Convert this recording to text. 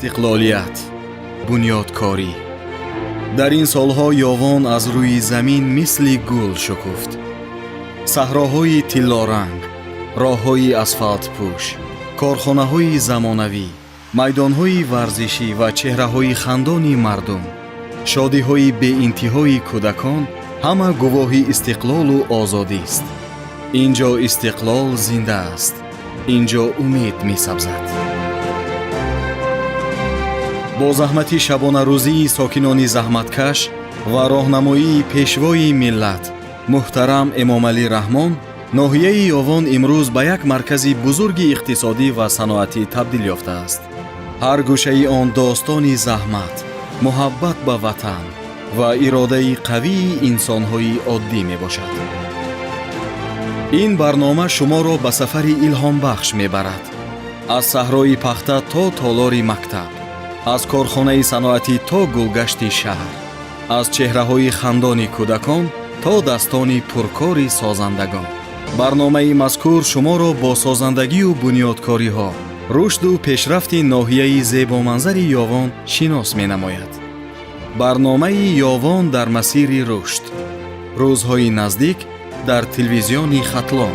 Истиқлолият, бунёдкорӣ. Дар ин солҳо Ёвон аз рӯи замин мисли гул шукуфт. Саҳроҳои тиллоранг, роҳҳои асфалтпӯш, корхонаҳои замонавӣ, майдонҳои варзишӣ ва чеҳраҳои хандони мардум, шодиҳои беинтиҳои кӯдакон ҳама гувоҳи истиқлолу озодист. Ин ҷо истиқлол зинда аст, ин ҷо умед месабзад. Бо заҳмати шабонарӯзии сокинони заҳматкаш ва роҳнамоии Пешвои миллат муҳтарам Эмомалӣ Раҳмон ноҳияи Ёвон имрӯз ба як маркази бузурги иқтисодӣ ва саноатӣ табдил ёфтааст. Ҳар гӯшаи он достони заҳмат, муҳаббат ба ватан ва иродаи қавии инсонҳои оддӣ мебошад. Ин барнома шуморо ба сафари илҳомбахш мебарад: аз саҳрои пахта то толори мактаб, аз корхонаи саноатӣ то гулгашти шаҳр, аз чеҳраҳои хандони кӯдакон то дастони пуркори созандагон. Барномаи мазкур шуморо бо созандагию бунёдкориҳо, рушду пешрафти ноҳияи зебоманзари Ёвон шинос менамояд. Барномаи «Ёвон дар масири рушд» рӯзҳои наздик дар Телевизиони Хатлон.